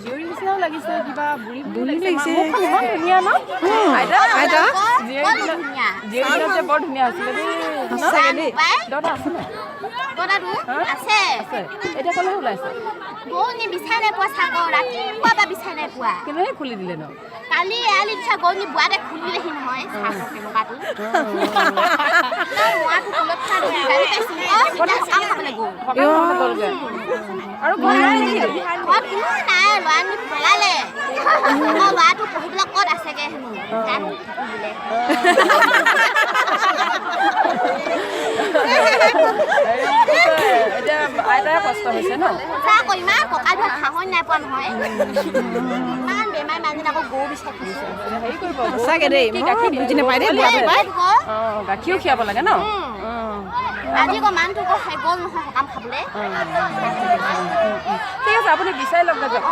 জীয়ৰী নিচিনাও লাগিছে, কিবা বুঢ়ী বুঢ়ী বুঢ়ী লাগিছে। লাগিছে। মুখখন ইমান ধুনীয়া ন আইতা? আইতা। জীয়ৰী দিনত, জীয়ৰী দিনত যে বৰ ধুনীয়া আছিলে দেই ন? সঁচাকে দেই। দদা আছে নাই? দদাটো আছে। আছে। এতিয়া ক'লেহে ওলাইছে? গৰুনি বিচাৰি নাই পোৱা চাকৰ, ৰাতিপুৱা পৰা বিচাৰি নাই পোৱা। কেনেকৈ খুলি দিলে ন? কালি এৰালি দিছা, গৰুনি বুৱাতে খুলিলেহি নহয় চাকৰ কেনেকুৱাটো। মৰাটো কুলত খাই গালি পাইছো সকাম খাবলৈ গ'ল। সকাম খাবলৈ গ'লগৈ আৰু ঘৰত নাই নেকি? ঘৰত কোনো নাই, ল'ৰানি পলালে। আকৌ ল'ৰাটো পঢ়িবলৈ ক'ত আছেগে হেনো জানো বোলে। এতিয়া আইতাৰে কষ্ট হৈছে ন? সঁচা আকৌ, ইমান ককাল ধৰা খাহনি নাই পোৱা নহয়। ইমান বেমাৰ মানুহজনী, আকৌ গৰু বিচাৰি ফুৰিছে। হেৰি কৰিব। সঁচাকে দেই। কি মই গাখীৰ দিয়ে? বুজি নাপায় দেই বুঢ়াটো পাই। অঁ, গাখীৰো খীৰাব লাগে ন? আজি আকৌ মানুহটো আকৌ গ'ল নহয় সকাম খাবলৈ। ঠিক আছে, আপুনি বিচাৰি লওক যাওক।